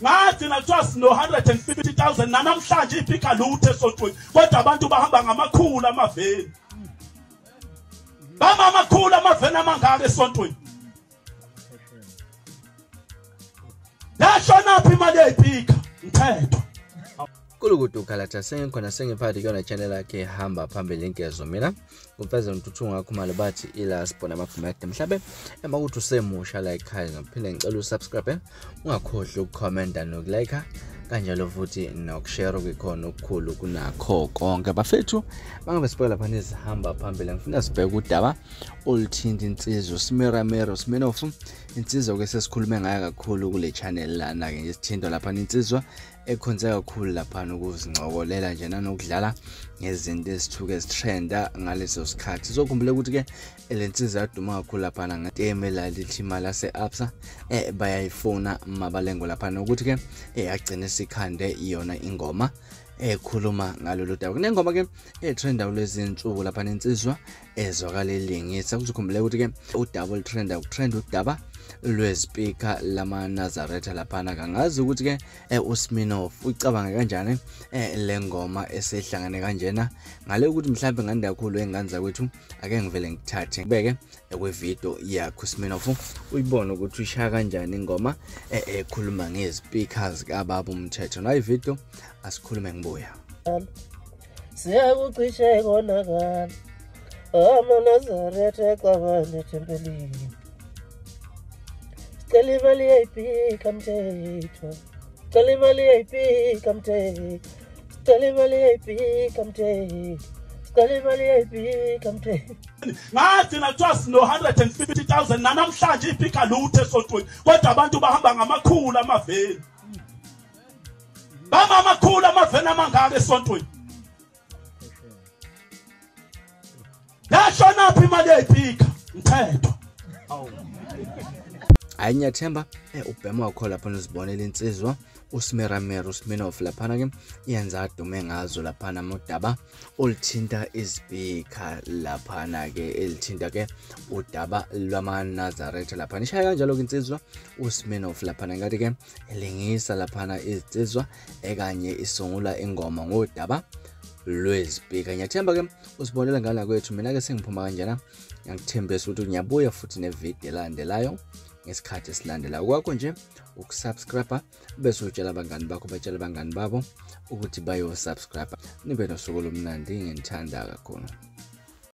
Ngagcina kuthiwa sino 150,000 namhlanje iphika lutho esontweni, kodwa abantu bahamba ngamakhulu amaveni. Bama amakhulu amaveni amangaka esontweni. Yashona phi imali yeyiphika mthetho? Kulukudu khalatha sengikhona sengiphakathi kuyona channel yakhe hamba phambili inkezo mina kumfeza Ntuthunga Khumalo bathi ila sibona amagumede mhlabe ema ukuthi usemusha la ekhaya ngiphinde ngicela usubscribe ungakhohlwa ukucomment nokulike kanjalo futhi nokushare kukhona okukhulu kunakho konke bafethu bangabe sibheka lapha nezihamba phambili ngifuna sibheke udaba oluthinta insizwa Smeramero Sminoff insizwa ke sesikhulume ngayo kakhulu kule channel lana ke nje sithinta lapha insizwa ekhonze kakhulu lapha nokuzincokolela nje nanokudlala ngezinto ezithuke ezitrenda ngaleso sikhathi. Sokhumbula ukuthi ke lensizwa yaduma kakhulu lapha ngeteme lalithi imali yase-Absa bayayifuna Mabalengo lapha nokuthi ke yagcina sikhande iyona ingoma ekhuluma ngalolu daba. Kunengoma ke etrenda kulezi insuku lapha nensizwa ezwakala elingisa. Kuzokhumbula ukuthi ke udaba olutrenda ukutrenda udaba lwezipika lamaNazaretha laphana. Kangazi ukuthi ke uSminoff ucabanga kanjani le ngoma esehlangane kanjena ngale ukuthi mhlawumbe nganda kakhulu engane zakwethu. Ake ngivele ngithathe ngibeke kwivideo yakho Sminoff uyibone ukuthi uyishaya kanjani ingoma ekhuluma ngezipika zikababa umthetho. Nayi video asikhulume ngibuya. Siyakucishe konakala amaNazaretha exabane ethempelini. Sicela imali yeyiphika mthetho, sicela imali yeyiphika mthetho, sicela imali yeyiphika mthetho, sicela imali yeyiphika mthetho. Ngagcina kuthiwa sino 150,000 namhlanje iphika lutho esontweni, kodwa abantu bahamba ngamakhulu amaveni. Bama amakhulu amaveni amangaka esontweni. Yashona phi imali yeyiphika mthetho? Hayi ngiyathemba ubhema wakho lapha nizibonela insizwa uSmeramero Sminoff laphana ke yenza adume ngazo laphana amodaba oluthinta izipika laphana ke elithinta ke udaba lwamaNazaretha laphana. Ishaya kanjalo ke insizwa uSminoff laphana ngathi ke elingisa laphana izinsizwa ekanye isungula ingoma ngodaba lwezipika. Ngiyathemba ke usibonela ngala kwethu. Mina ke sengiphuma kanjena ngiyakuthembisa ukuthi ngiyabuya futhi nevideo elandelayo ngesikhathi esilandelayo. Kwakho nje ukusubscribe bese utshela abangani bakho batshela abangani babo ukuthi bayosubscribe. Nibe nosuku olumnandi, nginithanda kakhulu.